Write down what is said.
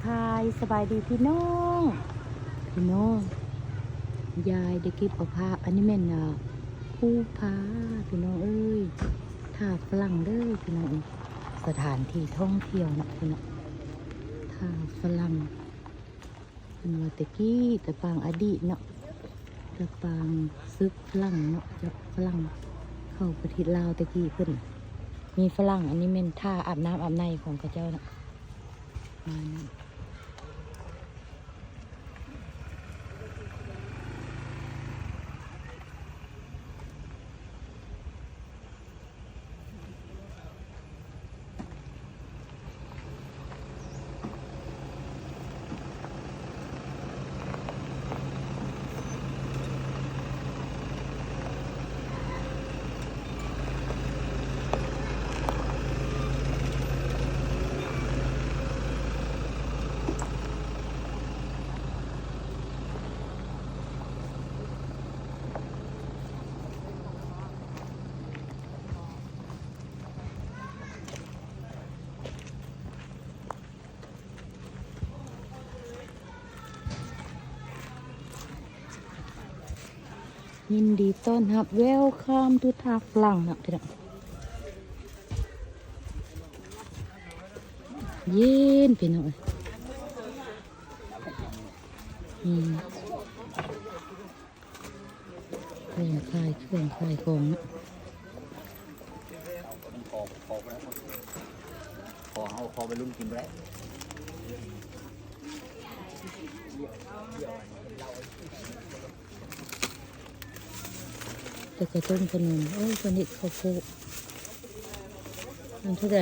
ຮາຍ ສະບາຍດີພີ່ນ້ອງ ພີ່ນ້ອງ ຍາຍໄດ້ເກັບເອົາພາບ ອັນນີ້ແມ່ນ ອ່າ ພູຜາ ພີ່ນ້ອງເອີຍ ທ່າຝຣັ່ງເດີພີ່ນ້ອງເອີຍ ສະຖານທີ່ທ່ອງທ່ຽວເນາະພີ່ນ້ອງ ທ່າຝຣັ່ງ ເພິ່ນວ່າແຕ່ກີ້ແຕ່ປາງອະດີດເນາະ ແຕ່ປາງເສິກຝຣັ່ງເນາະ ເຈົ້າຝຣັ່ງເຂົ້າປະເທດລາວແຕ່ກີ້ ເພິ່ນມີຝຣັ່ງ ອັນນີ້ແມ່ນທ່າອາບນ້ຳອາບໃນຂອງເຂົາເຈົ້າເນາະ ປະມານນັ້ນ. ຍິນດີຕ້ອນຮັບ Welcome to ທ່າຝຣັ່ງເນາະ ພີ່ນ້ອງ ເຢັນ ພີ່ນ້ອງເອີຍ ອືມ ເຄື່ອງຂາຍ ເຄື່ອງຂາຍຂອງເນາະ ຂໍ ຂໍ ຂໍໄປລຸ້ນກິນບໍ່ໄດ້ ແຕ່ກະຕົ້ມຂະໜົມ ໂອ້ຍ ເພິ່ນເຮັດເຂົ້າໂພດ ມັນເທົ່າໃດ?